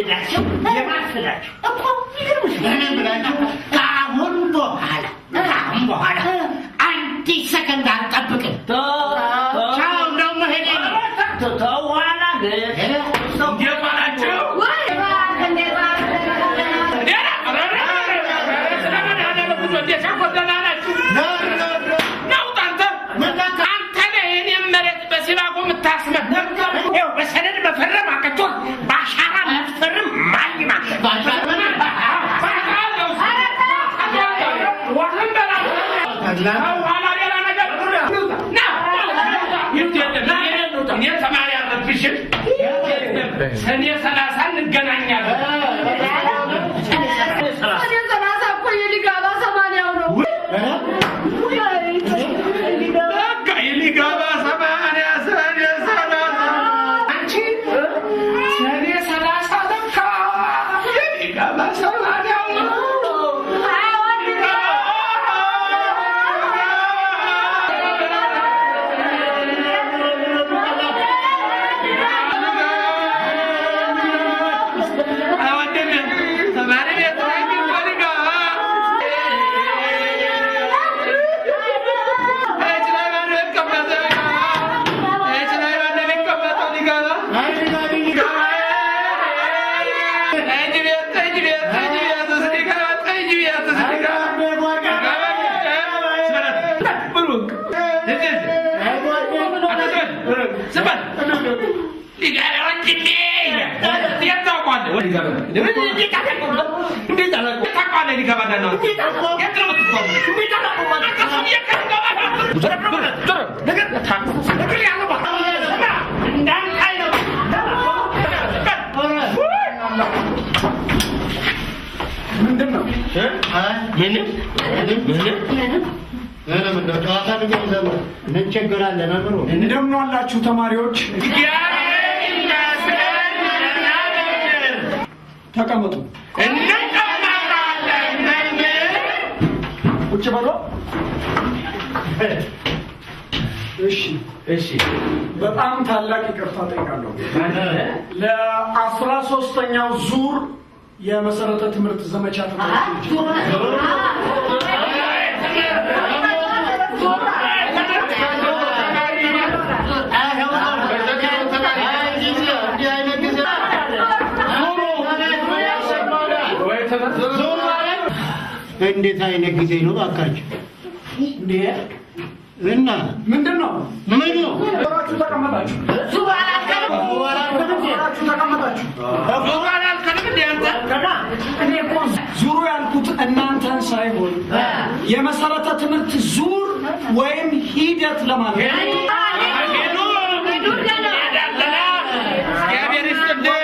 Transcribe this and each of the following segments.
የወደዳቸው የማርፈዳቸው እኮ ይገርምሽ። እኔ ብላችሁ ከአሁን በኋላ ከአሁን በኋላ አንዲት ሰከንድ አልጠብቅም። ቻው፣ እንደውም መሄዴ ነው። ተዋላ ግን እንዴት ዋላችሁ? ደህና ናችሁ? ናውጣ አንተ አንተ ነህ የእኔን መሬት በሲባጎ የምታስመታ። ይኸው በሰነድ መፈረም አቅቶህ በአሻራ የምትፈርም ማይማ። እኔ ተማሪ አልረብሽም። ሰኔ 30 እንገናኛለን። ሰኔ 30 እኮ የሊጋባ 80ው ነው። በቃ የሊጋባ 80 ሰኔ 30 አንቺ ሰኔ 30 ለካ የሊጋባ 80ው ነው። ተማሪ ቤት ላይ ግን ሊጋባ እች ላይ ማነው የተቀመጠው? እች ላይ ማነው የሚቀመጠው? ሊጋባ ጠጅ ቤት ጠጅ ቤት ጠጅ ቤት ውስጥ ሊገባ ጠጅ ቤት ውስጥ ሊገባ ዝም በል ሊገባ ወንድሜ የት ታውቀዋለህ? እንዴት ታውቀዋለህ? ሊገባ ነው የት ነው የምትተዋወቀው? አንተ ሰውዬ ከሊገባ ምንድን ነው? ምንም ምንም። ምንም እንደው ጨዋታ ብንጀምር ምን ችግር አለ መምህሩ? እንደምን ዋላችሁ ተማሪዎች? እግዚአብሔር ይመስገን ደህና ነን። ተቀመጡ። እንቀመጣለን መምህር። ቁጭ በሉ። እሺ፣ እሺ በጣም ታላቅ ይቅርታ ጠይቃለሁ። ለ13ኛው ዙር የመሰረተ ትምህርት ዘመቻ ተማሪዎች እንዴት አይነት ጊዜ ነው ባካችሁ? እንዴ እና ምንድን ነው? ምኑ ዞራችሁ ተቀመጣችሁ። ዞራችሁ ተቀመጣችሁ። ዙሩ አላልከንም እንዴ አንተ? እኔ እኮ ዙሩ ያልኩት እናንተን ሳይሆን የመሰረተ ትምህርት ዙር ወይም ሂደት ለማለት ነው። ሄዱ ሄዳለና እግዚአብሔር ይስጥልኝ።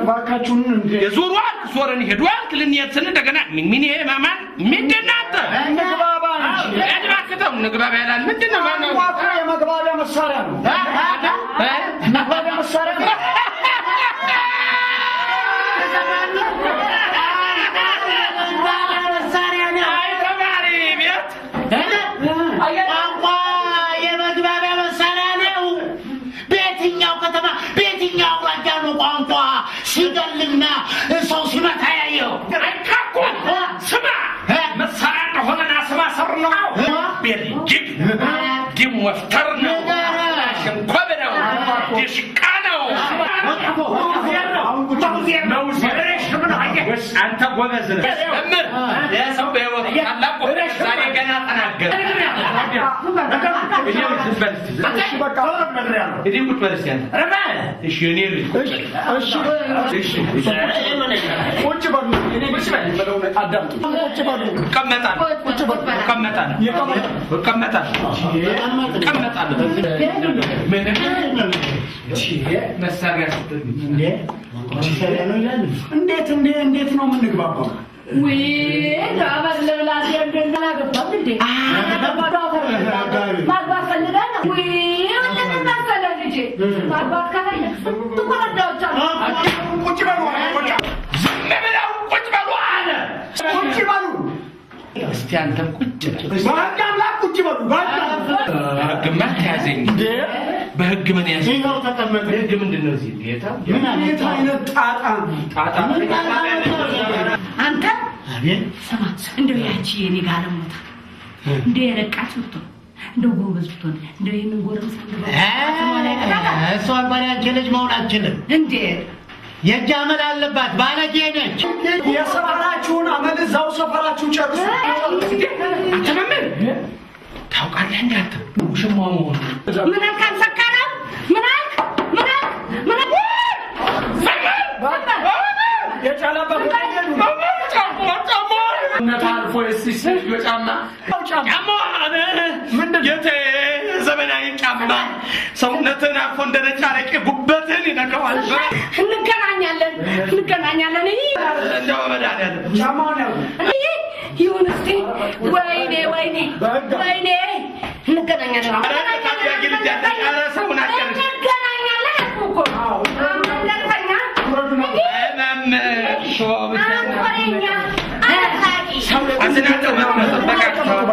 እባካችሁን እንዴ የዞሩ አልክ ዞረን ሄዱ አልክ ልንሄድ ስንል እንደገና ምን ምን ይሄ ማማን ምንድን ነው አንተ? እንግባባ እንጂ። እባክህ ተው እንግባባ ያላል ምንድን ነው ማነው? ቋንቋ እኮ የመግባቢያ መሳሪያ ነው። መግባቢያ መሳሪያ ነው። አይ ተማሪ ቤት ቋንቋ የመግባቢያ መሳሪያ ነው። በየትኛው ከተማ በየትኛው አውራጃ ነው ቋንቋ ሲገልና ሰው ሲመታ ያየው? አይካኮ ስማ መሳሪያ እንደሆነ ና ስማ ስር ነው ቤልጅግ ዲም ወፍተር ነው ሽንኮብ ነው ዲሽቃ ነው። አንተ ጎበዝ ነህ መምህር። ለሰው በሕይወቱ ታላቅ ዛሬ ገና ተናገረ። እሺ በቃ እዚህ ቁጭ በል እስኪ አንተ። እሺ የእኔ ልጅ ቁጭ በል። እሺ እሺ ቁጭ በሉ። እኔ የምለውን አዳምጡ። ቁጭ በሉ። እቀመጣለሁ ቁጭ በሉ። እቀመጣለሁ ይቀመጡ። እቀመጣለሁ እቀመጣለሁ። ምንም መሳሪያ ስትል እንዴ መሳሪያ ነው ይላል። እንዴት እንዴ እንዴት ነው የምንግባባው? ውይ አፈር ልብላት አላገባም እንዴ? ማግባት ፈልገህ ነው? ውይ ምን መሰለህ ልጄ፣ ማግባት ከፈለግህ ስንት ኮረዳዎች አሉ። ቁጭ በሉ። ዝም ብለው ቁጭ በሉ አለ። ቁጭ በሉ። እስቲ አንተም ቁጭ በል። በሕግ አምላክ ቁጭ ቁጭ በሉ። በህግማ ተያዘኝ። በህግ ምን ያዘኝ? ይኸው ተቀመጠ። ህግ ምንድን ነው እዚህ? ጌታ እንዴት አይነት ጣጣ ነው? ጣጣ አንተ አቤት ስማ፣ እንደው ያቺ የኔ ጋለሞታ እንደው የነቃች ብትሆን፣ እንደው ጎበዝ ብትሆን፣ እንደው ይህንን ጎረምሳ እንደው እሷ እንኳን ያንቺ ልጅ መሆን አትችልም። እንዴ የእጅ አመል አለባት፣ ባለጌ ነች። የሰፈራችሁን አመል እዛው ሰፈራችሁ ጨርሱ። አንተ መምህር ታውቃለህ እንዴ አንተ ውሽማ መሆኑ? ምን አልክ? አንተ ሰካራም! ምን አልክ? ምን አልክ? ምን አልክ? የጫላበት እውነት አልፎ የሲሰዮ ጫማ ጫማ ዘመናዊ ጫማ ሰውነትን አልፎ እንደ ነጭ አረቄ ጉበትን ይነካዋል። እንገናኛለን፣ እንገናኛለን። ይህ እንደው በመድኃኒዓለም ጫማውን ያዙ። ይህ ይሁን እስቲ። ወይኔ ወይኔ ወይኔ፣ እንገናኛለን፣ ኧረ ታዳጊ ልጅ አለች። ኧረ ሰውን አትጨርሽ። እንገናኛለን አልኩህ እኮ። መንደርተኛ እንዲህ መምህር አንተ ወሬኛ፣ አለቅላቂ፣ አዝናለሁ። በቃ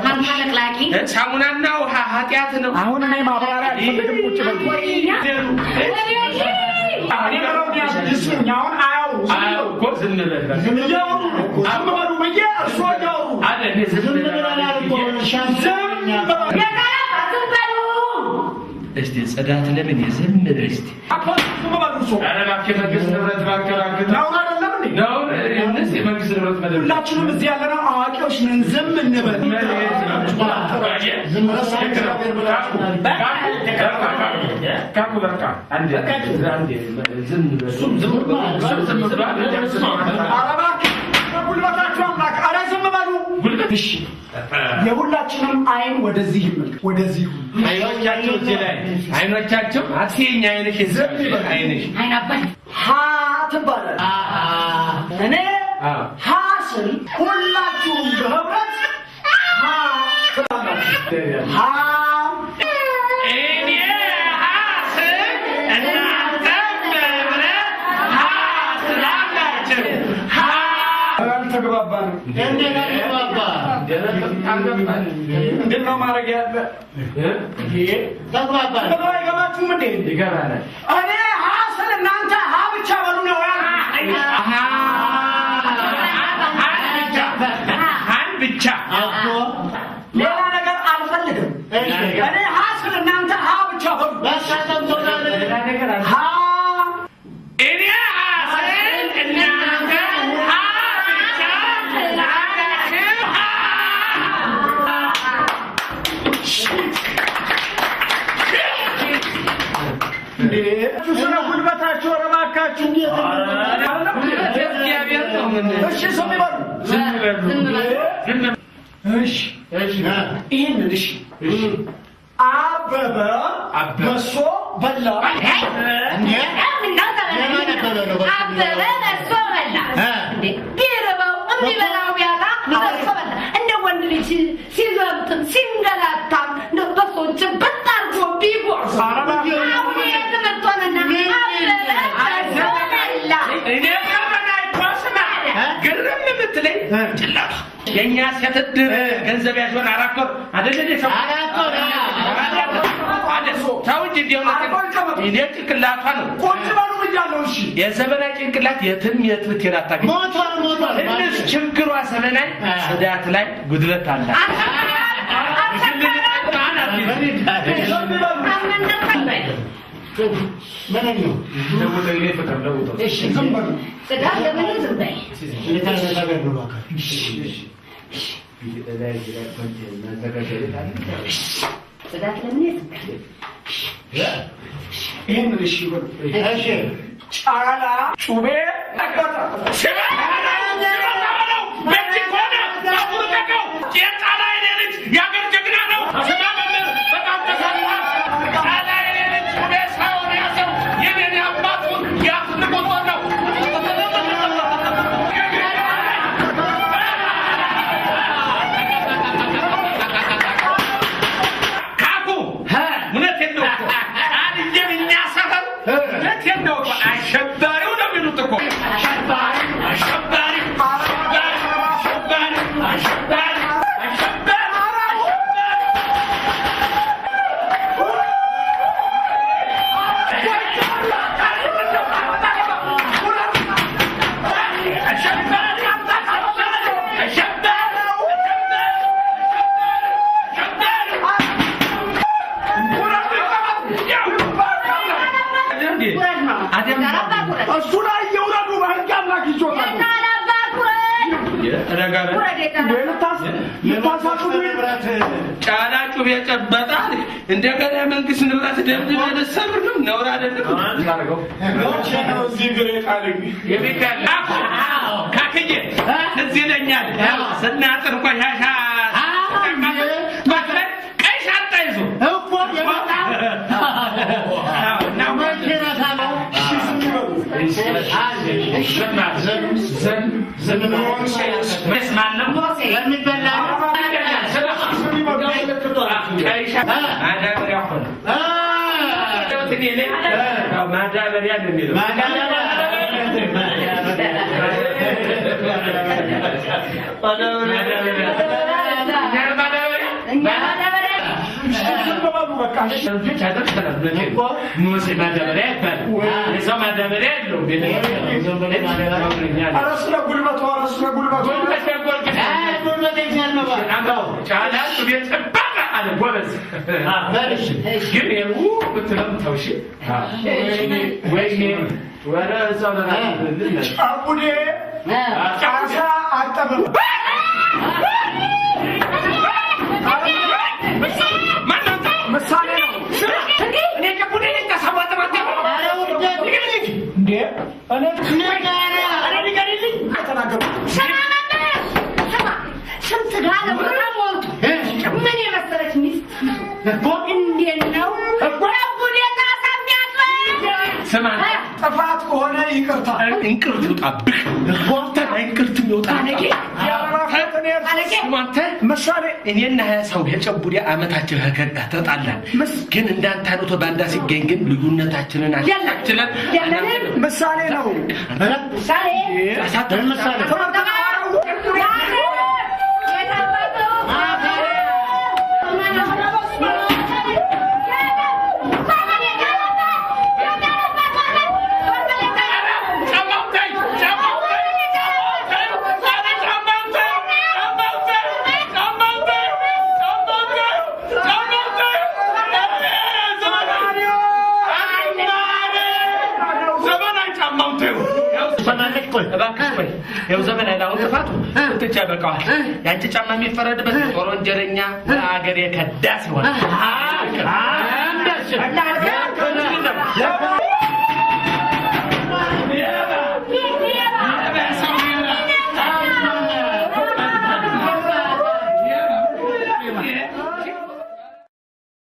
አንተ አለቅላቂ፣ ሳሙናና ውሃ ኃጢአት ነው። አሁን እኔ ማብራሪያ አልፈልግም። ቁጭ በሉ። ወሬኛ እኔ ምለውን ያዙ። ይስሙኝ። አሁን አያውሩ። አዎ እኮ ዝም በል በቃ። እያወሩ ነው እኮ። ዝም በሉ ብዬ እርስዎ እያወሩ አለ እኔ ዝም ዝም በል ብለናል እኮ ዝም በሉ። የቀረበ ዝም በሉ። እስቲ ጽዳት ለምን ዝም በል እስቲ። ዝም በሉ እርስዎ። ኧረ እባክህ የመንግስት ንብረት እባክህ እባክህ ነውር አይደለም እንዴ? ነው እነዚህ የመንግስት ንብረት መደብ ሁላችንም እዚህ ያለነው አዋቂዎች ነን። ዝም እንበል። ዝም ብለናል። ካኩ በቃ አንዴ አንዴ ዝም በል ዝም ብሏል። ኧረ እባክህ በጉልበታችሁ አምላክ፣ ኧረ ዝም በሉ። እሺ፣ የሁላችንም አይን ወደዚህ ይመልከት፣ ወደዚህ ይሁን። አይኖቻቸው እዚህ ላይ አይኖቻቸው አትይኝ፣ አይንሽ ዝም ይበል አይንሽ አይናባይ ሀ ትባላለች። እኔ ሀ ስል ሁላችሁም በህብረት ሀ ትላላችሁ። ሀ እኔ ሀ ስል እናንተም በህብረት ሀ ትላላችሁ። ሀ አልተግባባንም። እንዴት አግባባ? ምንድን ነው ማድረግ ያለ? ተግባባን። ብሎ አይገባችሁም እንዴ? ይገባናል። እኔ ሀ ስል እናንተ ሀ ብቻ በሉ ነው ያልኩት። ሀን ብቻ እኮ ሌላ ነገር አልፈልግም። እኔ ሀ ስል እናንተ ሀ ብቻ በሉ። በቃ ሰምቶናል። ሀ እኔ ሀ ስል እናንተ ሀ ብቻ ትላላችሁ። ሀ ስለ ጉልበታችሁ ኧረ እባካችሁ። እግዚአብሔር ነው ምን እሺ ዝም ይበሉ። ዝም በሉ ዝም እሺ ይህንን እሺ አበበ በሶ በላ። እንዴ? ምነው የማን አበበ ነው? አበበ በሶ በላ። እንዴ ቢርበው የሚበላው ቢያጣ በሶ በላ። እንደ ወንድ ልጅ ሲዘብጥም ሲንገላታም እንደ በሶን ጭብጥ አድርጎ ቢጎርስ አሁን የትምህርት ሆነና አበበ በሶ በላ። እኔ ቀረና እኮ ስማ፣ ግርም የምትለኝ ጭላቷ የእኛ ሴት ዕድር ገንዘብ ያዥሆን 4 ወር አይደለ እንዴ ሰው 4 ወር አይደል? ተው እንጂ እንዲያው እኔ ጭንቅላቷ ነው ቁጭ በሉ ብያለሁ። እሺ የዘመናዊ ጭንቅላት የትም የት ብትሄድ አታገኝም። ሞቷል፣ ሞቷል። ትንሽ ችግሯ ዘመናዊ ጽዳት ላይ ጉድለት አላት። ዝም በሉ። ምንድን ነው? ዝም በሉ። ጽዳት ለምን ዝም በይ። እንዴት አይነት ነገር ነው እባክህ? ጽዳት ለምን ዝም በይ። ይህንን እሺ በሉ። እሺ ጫላ ጩቤ ረገጠ። የአገር ጀግና ነው። ስማ መምህር በጣም ተሳስቷል። ጫላ የኔ ልጅ ጩቤ ሳይሆን ያዘው የኔን የአባቱን የአትልቁ ጦር ነው። ካኩ እውነቴን ነው እኮ ቃልዬን እኛ ሰፈር እውነቴን ነው እኮ አሸባሪው ነው የሚሉት እኮ አሸባሪው አሸባሪው እንዴ? ውረድ ነው። አደም የጋራ አባት ውረድ። እሱ ላይ የውረዱ፣ በህግ አምላክ ይዞታል። የጋራ አባት ውረድ። ረጋ በል። ውረድ የጋራ እንዴ ልታሳቅሙ ጫላ ጩቤ ጨበጣል። እንደገና የመንግስት ንብረት ደብድበህ ልትሰብር ነው? ነውር አይደለም? መቼ ነው እዚህ እግሬ ጣለኝ? ካክዬ ትዝ ይለኛል ስናጥር ቆሻሻ ቀይ ሻንጣ ይዞ እኮ የመጣው እና መቼ ረሳለሁ? ማነው የሚበላ ቀይ ሻንጣ ማዳበሪያ ሆነ። ማዳበሪያ ነው የሚለው። ማዳበሪያ እኛ ማዳበሪያ ዝም በሉ በቃ። ልጆች አደርሰናል። ሙሴ ማዳበሪያ ይባላል። የሰው ማዳበሪያ የለውም። ኧረ ስለ ጉልበቱ፣ ኧረ ስለ ጉልበቱ። ጫላ ጩቤ ጨበጠ አለ ጎበዝ። ግን ይኸው ብትለም ተው እሺ። ወይኔ ወደ እዛው ጫቡዴ ጫሳ አጠበ። ምሳሌ ነው እንዴ? እኔ ተናገርኩት። ስማ መምህር፣ ስማ፣ ስንት ጋለሞታ ሞቱ። ምን የመሰለች ሚስት እንዴት ነው ጨቡዴ ጣሳ የሚያጥበው? ስማ ጥፋት ከሆነ ይቅርታ። እንቅርት ይውጣብህ። አንተ እንቅርት የሚወጣ ስማ አንተ ምሳሌ እኔና ሀያ ሰው የጨቡዴ ዓመታችን ከገዳ ተጣላን። ግን እንዳንተ አይነቱ ባንዳ ሲገኝ ግን ልዩነታችንን አሻችለን የለንም። ምሳሌ ነው። ምሳሌ ምሳሌ ይኸው ዘመን አሁን ጥፋቱ ትቻ ይበቃዋል። የአንቺ ጫማ የሚፈረድበት ጦር ወንጀለኛ ለሀገር የከዳ ሲሆን